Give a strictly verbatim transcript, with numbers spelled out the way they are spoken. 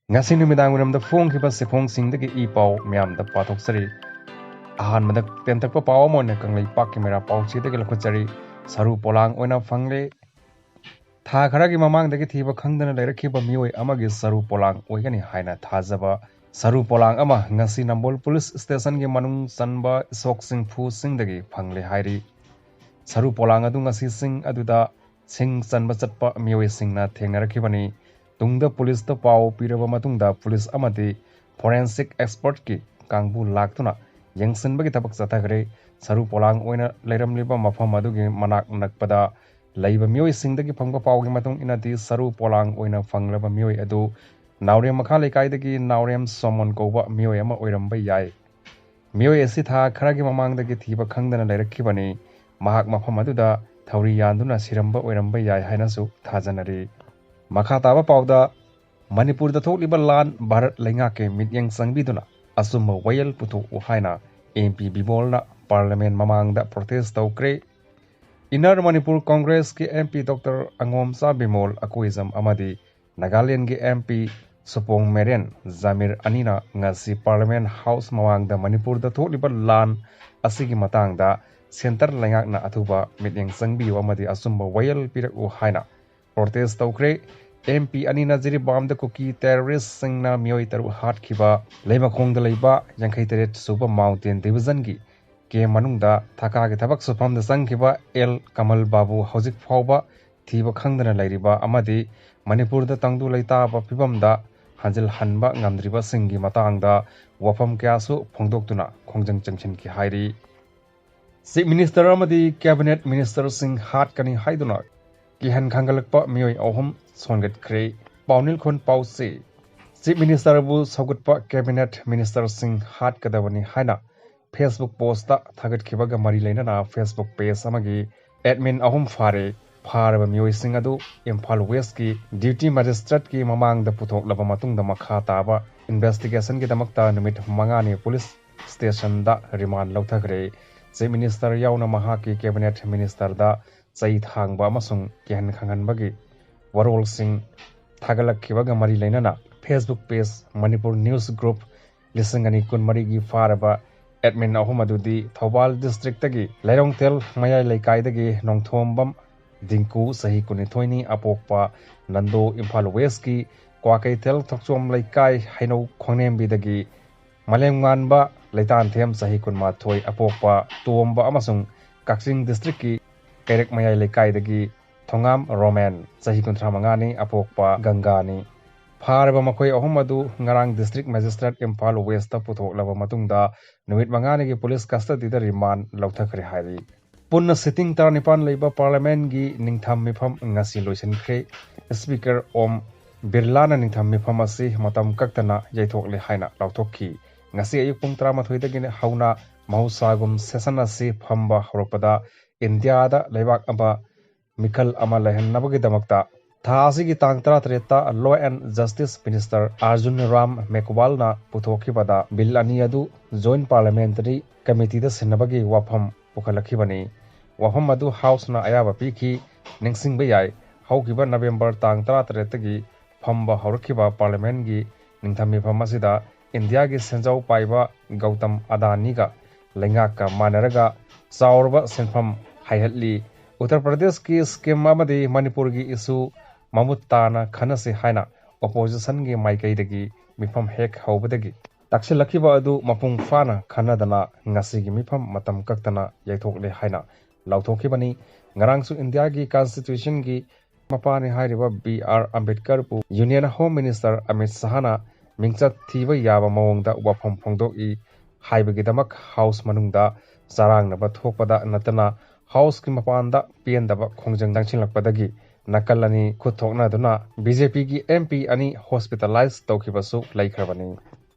ꯉꯁꯤ ꯅꯨꯃꯤꯗꯥꯡ ꯋꯥꯏꯔꯝꯗ ꯐꯣꯡꯈꯤꯕ ꯆꯦꯐꯣꯡꯁꯤꯡꯗꯒꯤ ꯏ ꯄꯥꯎ ꯃꯌꯥꯝꯗ ꯄꯥꯊꯣꯛꯆꯔꯤ꯫ ꯑꯍꯥꯟꯕꯗ ꯇꯦꯟꯇꯛꯄ ꯄꯥꯎ ꯑꯃ ꯑꯣꯏꯅ ꯀꯪꯂꯩꯄꯥꯛꯀꯤ ꯃꯩꯔꯥ ꯄꯥꯎꯆꯦꯗꯒꯤ ꯂꯧꯈꯠꯆꯔꯤ꯫ ꯁꯔꯨ ꯄꯣꯂꯥꯡ ꯑꯣꯏꯅ ꯐꯪꯂꯦ꯫ ꯊꯥ ꯈꯔꯒꯤ ꯃꯃꯥꯡꯗꯒꯤ ꯊꯤꯕ ꯈꯪꯗꯅ ꯂꯩꯔꯛꯈꯤꯕ ꯃꯤꯑꯣꯏ ꯑꯃꯒꯤ ꯁꯔꯨ ꯄꯣꯂꯥꯡ ꯑꯣꯏꯒꯅꯤ ꯍꯥꯏꯅ ꯊꯥꯖꯕ ꯁꯔꯨ ꯄꯣꯂꯥꯡ ꯑꯃ ꯉꯁꯤ ꯅꯝꯕꯣꯜ ꯄꯨꯂꯤꯁ ꯁ꯭ꯇꯦꯁꯟꯒꯤ ꯃꯅꯨꯡ ꯆꯟꯕ ꯏꯁꯣꯛ ꯆꯤꯡꯐꯨꯁꯤꯡꯗꯒꯤ ꯐꯪꯂꯦ ꯍꯥꯏꯔꯤ꯫ ꯁꯔꯨ ꯄꯣꯂꯥꯡ ꯑꯗꯨ ꯉꯁꯤ ꯆꯤꯡ ꯑꯗꯨꯗ ꯁꯤꯡ ꯆꯟꯕ ꯆꯠꯄ ꯃꯤꯑꯣꯏꯁꯤꯡꯅ ꯊꯦꯡꯅꯔꯛꯈꯤꯕꯅꯤ꯫ ꯇꯨꯡꯗ ꯄꯨꯂꯤꯁꯇ ꯄꯥꯎ ꯄꯤꯔꯕ ꯃꯇꯨꯡꯗ ꯄꯨꯂꯤꯁ ꯑꯃꯗꯤ ꯐꯣꯔꯦꯟꯁꯤꯛ ꯑꯦꯛꯁꯄꯔꯠꯀꯤ ꯀꯥꯡꯕꯨ ꯂꯥꯛꯇꯨꯅ ꯌꯦꯡꯁꯤꯟꯕꯒꯤ ꯊꯕꯛ ꯆꯠꯊꯈ꯭ꯔꯦ꯫ ꯁꯔꯨ ꯄꯣꯂꯥꯡ ꯑꯣꯏꯅ ꯂꯩꯔꯝꯂꯤꯕ ꯃꯐꯝ ꯑꯗꯨꯒꯤ ꯃꯅꯥꯛ ꯅꯛꯄꯗ ꯂꯩꯕ ꯃꯤꯑꯣꯏꯁꯤꯡꯗꯒꯤ ꯐꯪꯕ ꯄꯥꯎꯒꯤ ꯃꯇꯨꯡ ꯏꯟꯅꯗꯤ, ꯁꯔꯨ ꯄꯣꯂꯥꯡ ꯑꯣꯏꯅ ꯐꯪꯂꯕ ꯃꯤꯑꯣꯏ ꯑꯗꯨ ꯅꯥꯎꯔꯦꯝ ꯃꯈꯥ ꯂꯩꯀꯥꯏꯗꯒꯤ ꯅꯥꯎꯔꯦꯝ ꯁꯣꯃꯣꯟ ꯀꯧꯕ ꯃꯤꯑꯣꯏ ꯑꯃ ꯑꯣꯏꯔꯝꯕ ꯌꯥꯏ꯫ ꯃꯤꯑꯣꯏ ꯑꯁꯤ ꯊꯥ ꯈꯔꯒꯤ ꯃꯃꯥꯡꯗꯒꯤ ꯊꯤꯕ ꯈꯪꯗꯅ ꯂꯩꯔꯛꯈꯤꯕꯅꯤ꯫ ꯃꯍꯥꯛ ꯃꯐꯝ ꯑꯗꯨꯗ ꯊꯧꯔꯤ ꯌꯥꯟꯗꯨꯅ ꯁꯤꯔꯝꯕ ꯑꯣꯏꯔꯝꯕ ꯌꯥꯏ ꯍꯥꯏꯅꯁꯨ ꯊꯥꯖꯅꯔꯤ꯫ ꯃꯈꯥ ꯇꯥꯕ ꯄꯥꯎꯗ, ꯃꯅꯤꯄꯨꯔꯗ ꯊꯣꯛꯂꯤꯕ ꯂꯥꯟ ꯚꯥꯔꯠ ꯂꯩꯉꯥꯛꯀꯤ ꯃꯤꯠꯌꯦꯡ ꯆꯪꯕꯤꯗꯨꯅ ꯑꯆꯨꯝꯕ ꯋꯥꯌꯦꯜ ꯄꯨꯊꯣꯛꯎ ꯍꯥꯏꯅ ꯑꯦꯝ ꯄꯤ ꯕꯤꯃꯣꯜꯅ ꯄꯥꯔꯂꯤꯌꯥꯃꯦꯟ ꯃꯃꯥꯡꯗ ꯄ꯭ꯔꯣꯇꯦꯁ ꯇꯧꯈ꯭ꯔꯦ꯫ ꯏꯟꯅꯔ ꯃꯅꯤꯄꯨꯔ ꯀꯣꯡꯒ꯭ꯔꯦꯁꯀꯤ M P doctor Angomcha Bimol Akoijam ꯑꯃꯗꯤ ꯅꯥꯒꯥꯂꯦꯟꯒꯤ ꯑꯦꯝ ꯄꯤ ꯁꯨꯄꯣꯡ ꯃꯦꯔꯦꯟ ꯖꯥꯃꯤꯔ ꯑꯅꯤꯅ ꯉꯁꯤ ꯄꯥꯔꯂꯤꯌꯥꯃꯦꯟ ꯍꯥꯎꯁ ꯃꯃꯥꯡꯗ ꯃꯅꯤꯄꯨꯔꯗ ꯊꯣꯛꯂꯤꯕ ꯂꯥꯟ ꯑꯁꯤꯒꯤ ꯃꯇꯥꯡꯗ ꯁꯦꯟꯇꯔ ꯂꯩꯉꯥꯛꯅ ꯑꯊꯨꯕ ꯃꯤꯠꯌꯦꯡ ꯆꯪꯕꯤꯌꯨ ꯑꯃꯗꯤ ꯑꯆꯨꯝꯕ ꯋꯥꯌꯦꯜ ꯄꯤꯔꯛꯎ ꯍꯥꯏꯅ ꯄ꯭ꯔꯣꯇꯦꯁ ꯇꯧꯈ꯭ꯔꯦ꯫ ꯑꯦꯝ ꯄꯤ ꯑꯅꯤꯅ ꯖꯤꯔꯤꯕꯥꯝꯗ ꯀꯨꯀꯤ ꯇꯦꯔꯣꯔꯤꯁꯁꯤꯡꯅ ꯃꯤꯑꯣꯏ ꯇꯔꯨꯛ ꯍꯥꯠꯈꯤꯕ ꯂꯩꯃꯈꯣꯡꯗ ꯂꯩꯕ ꯌꯥꯡꯈꯩ ꯇꯔꯦꯠ ꯁꯨꯕ ꯃꯥꯎꯟꯇꯦꯟ ꯗꯤꯕꯤꯖꯟꯒꯤ ꯀꯦꯝ ꯃꯅꯨꯡꯗ ꯊꯀꯥꯒꯤ ꯊꯕꯛ ꯁꯨꯐꯝꯗ ꯆꯪꯈꯤꯕ ꯑꯦꯜ ꯀꯃꯜ ꯕꯥꯕꯨ ꯍꯧꯖꯤꯛ ꯐꯥꯎꯕ ꯊꯤꯕ ꯈꯪꯗꯅ ꯂꯩꯔꯤꯕ ꯑꯃꯗꯤ ꯃꯅꯤꯄꯨꯔꯗ ꯇꯪꯗꯨ ꯂꯩꯇꯥꯕ ꯐꯤꯕꯝꯗ ꯍꯟꯖꯤꯜꯍꯟꯕ ꯉꯝꯗ꯭ꯔꯤꯕꯁꯤꯡꯒꯤ ꯃꯇꯥꯡꯗ ꯋꯥꯐꯝ ꯀꯌꯥꯁꯨ ꯐꯣꯡꯗꯣꯛꯇꯨꯅ ꯈꯣꯡꯖꯪ ꯆꯪꯁꯤꯟꯈꯤ ꯍꯥꯏꯔꯤ꯫ ꯆꯤꯐ ꯃꯤꯅꯤꯁꯇꯔ ꯑꯃꯗꯤ ꯀꯦꯕꯤꯅꯦꯠ ꯃꯤꯅꯤꯁꯇꯔꯁꯤꯡ ꯍꯥꯠꯀꯅꯤ ꯍꯥꯏꯗꯨꯅ ꯀꯤꯍꯟ ꯈꯪꯒꯠꯂꯛꯄ ꯃꯤꯑꯣꯏ ꯑꯍꯨꯝ ꯁꯣꯟꯒꯠꯈ꯭ꯔꯦ꯫ ꯄꯥꯎꯅꯤꯜꯈꯣꯟ ꯄꯥꯎꯆꯦ꯫ ꯆꯤꯐ ꯃꯤꯅꯤꯁꯇꯔꯕꯨ ꯁꯧꯒꯠꯄ ꯀꯦꯕꯤꯅꯦꯠ ꯃꯤꯅꯤꯁꯇꯔꯁꯤꯡ ꯍꯥꯠꯀꯗꯕꯅꯤ ꯍꯥꯏꯅ ꯐꯦꯁꯕꯨꯛ ꯄꯣꯁꯇ ꯊꯥꯒꯠꯈꯤꯕꯒ ꯃꯔꯤ ꯂꯩꯅꯅ ꯐꯦꯁꯕꯨꯛ ꯄꯦꯖ ꯑꯃꯒꯤ ꯑꯦꯗꯃꯤꯟ ꯑꯍꯨꯝ ꯐꯥꯔꯦ꯫ ꯐꯥꯔꯕ ꯃꯤꯑꯣꯏꯁꯤꯡ ꯑꯗꯨ ꯏꯝꯐꯥꯜ ꯋꯦꯁꯀꯤ ꯗ꯭ꯌꯨꯇꯤ ꯃꯦꯖꯤꯁꯇ꯭ꯔꯦꯠꯀꯤ ꯃꯃꯥꯡꯗ ꯄꯨꯊꯣꯛꯂꯕ ꯃꯇꯨꯡꯗ ꯃꯈꯥ ꯇꯥꯕ ꯏꯟꯚꯦꯁꯇꯤꯒꯦꯁꯟꯒꯤꯗꯃꯛꯇ ꯅꯨꯃꯤꯠ ꯃꯉꯥꯅꯤ ꯄꯨꯂꯤꯁ ꯁ꯭ꯇꯦꯁꯟꯗ ꯔꯤꯃꯥꯟ ꯂꯧꯊꯈ꯭ꯔꯦ꯫ ꯆꯤꯐ ꯃꯤꯅꯤꯁꯇꯔ ꯌꯥꯎꯅ ꯃꯍꯥꯛꯀꯤ ꯀꯦꯕꯤꯅꯦꯠ ꯃꯤꯅꯤꯁꯇꯔꯗ ꯆꯩ ꯊꯥꯡꯕ ꯑꯃꯁꯨꯡ ꯀꯤꯍꯟ ꯈꯪꯍꯟꯕꯒꯤ ꯋꯥꯔꯣꯜꯁꯤꯡ ꯊꯥꯒꯠꯂꯛꯈꯤꯕꯒ ꯃꯔꯤ ꯂꯩꯅꯅ Facebook page Manipur News Group ꯂꯤꯁꯤꯡ ꯑꯅꯤ ꯀꯨꯟꯃꯔꯤꯒꯤ ꯐꯥꯔꯕ admin ꯑꯍꯨꯝ ꯑꯗꯨꯗꯤ ꯊꯧꯕꯥꯜ districtꯇꯒꯤ ꯂꯩꯔꯣꯡꯊꯦꯜ ꯃꯌꯥꯏ ꯂꯩꯀꯥꯏꯗꯒꯤ ꯅꯣꯡꯊꯣꯝꯕꯝ ꯗꯤꯡꯀꯨ ꯆꯍꯤ ꯀꯨꯟꯅꯤꯊꯣꯏꯅꯤ, ꯑꯄꯣꯛꯄ ꯅꯟꯗꯣ ꯏꯝꯐꯥꯜ Westꯀꯤ ꯀ꯭ꯋꯥꯀꯩꯊꯦꯜ ꯊꯣꯛꯆꯣꯝ ꯂꯩꯀꯥꯏ ꯍꯩꯅꯧ ꯈꯣꯡꯅꯦꯝꯕꯤꯗꯒꯤ ꯃꯥꯂꯦꯝꯉꯥꯟꯕ ꯂꯩꯇꯥꯟꯊꯦꯝ ꯆꯍꯤ ꯀꯨꯟꯃꯥꯊꯣꯏ, ꯑꯄꯣꯛꯄ ꯇꯣꯝꯕ ꯑꯃꯁꯨꯡ ꯀꯛꯆꯤꯡ districtꯀꯤ ꯀꯩꯔꯛ ꯃꯌꯥꯏ ꯂꯩꯀꯥꯏꯗꯒꯤ ꯊꯣꯉꯥꯝ ꯔꯣꯃꯦꯟ ꯆꯍꯤ ꯀꯨꯟꯊ꯭ꯔꯥ ꯃꯉꯥꯅꯤ, ꯑꯄꯣꯛꯄ ꯒꯪꯒꯥꯅꯤ꯫ ꯐꯥꯔꯕ ꯃꯈꯣꯏ ꯑꯍꯨꯝ ꯑꯗꯨ ꯉꯔꯥꯡ district magistrate ꯏꯝꯐꯥꯜ Westꯇ ꯄꯨꯊꯣꯛꯂꯕ ꯃꯇꯨꯡꯗ ꯅꯨꯃꯤꯠ ꯃꯉꯥꯅꯤꯒꯤ police custodyꯗ remand ꯂꯧꯊꯈ꯭ꯔꯦ ꯍꯥꯏꯔꯤ꯫ ꯄꯨꯟꯅ sitting ꯇꯔꯥꯅꯤꯄꯥꯟ ꯂꯩꯕ parliamentꯀꯤ ꯅꯤꯡꯊꯝ ꯃꯤꯐꯝ ꯉꯁꯤ ꯂꯣꯏꯁꯤꯟꯈ꯭ꯔꯦ꯫ Speaker ꯑꯣꯝ ꯕꯤꯔꯂꯥꯅ ꯅꯤꯡꯊꯝ ꯃꯤꯐꯝ ꯑꯁꯤ ꯃꯇꯝ ꯀꯛꯇꯅ ꯌꯩꯊꯣꯛꯂꯦ ꯍꯥꯏꯅ ꯂꯥꯎꯊꯣꯛꯈꯤ꯫ ꯉꯁꯤ ꯑꯌꯨꯛ ꯄꯨꯡ ꯇꯔꯥꯃꯥꯊꯣꯏꯗꯒꯤ ꯍꯧꯅ ꯃꯍꯧꯁꯥꯒꯨꯝ session ꯑꯁꯤ ꯐꯝꯕ ꯍꯧꯔꯛꯄꯗ ꯏꯟꯗꯤꯌꯥꯗ ꯂꯩꯕꯥꯛ ꯑꯃ ꯃꯤꯈꯜ ꯑꯃ ꯂꯩꯍꯟꯅꯕꯒꯤꯗꯃꯛꯇ ꯊꯥ ꯑꯁꯤꯒꯤ ꯇꯥꯡ ꯇꯔꯥꯇꯔꯦꯠꯇ Law and Justice Minister Arjun Ram ꯃꯦꯘꯋꯥꯜꯅ ꯄꯨꯊꯣꯛꯈꯤꯕꯗ bill ꯑꯅꯤ ꯑꯗꯨ Joint Parliamentary Committeeꯗ ꯁꯤꯟꯅꯕꯒꯤ ꯋꯥꯐꯝ ꯄꯨꯈꯠꯂꯛꯈꯤꯕꯅꯤ꯫ ꯋꯥꯐꯝ ꯑꯗꯨ Houseꯅ ꯑꯌꯥꯕ ꯄꯤꯈꯤ꯫ ꯅꯤꯡꯁꯤꯡꯕ ꯌꯥꯏ, ꯍꯧꯈꯤꯕ November ꯇꯥꯡ ꯇꯔꯥꯇꯔꯦꯠꯇꯒꯤ ꯐꯝꯕ ꯍꯧꯔꯛꯈꯤꯕ parliamentꯀꯤ ꯅꯤꯡꯊꯝ ꯃꯤꯐꯝ ꯑꯁꯤꯗ ꯏꯟꯗꯤꯌꯥꯒꯤ ꯁꯦꯟꯖꯥꯎ ꯄꯥꯏꯕ ꯒꯧꯇꯝ ꯑꯗꯥꯅꯤꯒ ꯂꯩꯉꯥꯛꯀ ꯃꯥꯟꯅꯔꯒ ꯆꯥꯎꯔꯕ ꯁꯦꯟꯐꯝ ꯍꯥꯏꯍꯠꯂꯤ꯫ ꯎꯠꯇꯔ ꯄ꯭ꯔꯗꯦꯁꯀꯤ scheme ꯑꯃꯗꯤ ꯃꯅꯤꯄꯨꯔꯒꯤ issue ꯃꯃꯨꯠ ꯇꯥꯅ ꯈꯟꯅꯁꯤ ꯍꯥꯏꯅ oppositionꯒꯤ ꯃꯥꯏꯀꯩꯗꯒꯤ ꯃꯤꯐꯝ ꯍꯦꯛ ꯍꯧꯕꯗꯒꯤ ꯇꯛꯁꯤꯜꯂꯛꯈꯤꯕ ꯑꯗꯨ ꯃꯄꯨꯡ ꯐꯥꯅ ꯈꯟꯅꯗꯅ ꯉꯁꯤꯒꯤ ꯃꯤꯐꯝ ꯃꯇꯝ ꯀꯛꯇꯅ ꯌꯩꯊꯣꯛꯂꯦ ꯍꯥꯏꯅ ꯂꯥꯎꯊꯣꯛꯈꯤꯕꯅꯤ꯫ ꯉꯔꯥꯡꯁꯨ ꯏꯟꯗꯤꯌꯥꯒꯤ constitutionꯒꯤ ꯃꯄꯥꯅꯤ ꯍꯥꯏꯔꯤꯕ ꯕꯤ ꯑꯥꯔ ꯑꯝꯕꯦꯗꯀꯔꯕꯨ Union Home Minister ꯑꯃꯤꯠ ꯁꯍꯥꯅ ꯃꯤꯡꯆꯠ ꯊꯤꯕ ꯌꯥꯕ ꯃꯑꯣꯡꯗ ꯋꯥꯐꯝ ꯐꯣꯡꯗꯣꯛꯏ ꯍꯥꯏꯕꯒꯤꯗꯃꯛ House ꯃꯅꯨꯡꯗ ꯆꯔꯥꯡꯅꯕ ꯊꯣꯛꯄꯗ ꯅꯠꯇꯅ Houseꯀꯤ ꯃꯄꯥꯟꯗ ꯄꯦꯟꯗꯕ ꯈꯣꯡꯖꯪ ꯂꯪꯁꯤꯜꯂꯛꯄꯗꯒꯤ ꯅꯥꯀꯜ ꯑꯅꯤ ꯈꯨꯠ ꯊꯣꯛꯅꯗꯨꯅ BJPꯒꯤ MP ꯑꯅꯤ hospitalize ꯇꯧꯈꯤꯕꯁꯨ ꯂꯩꯈ꯭ꯔꯕꯅꯤ꯫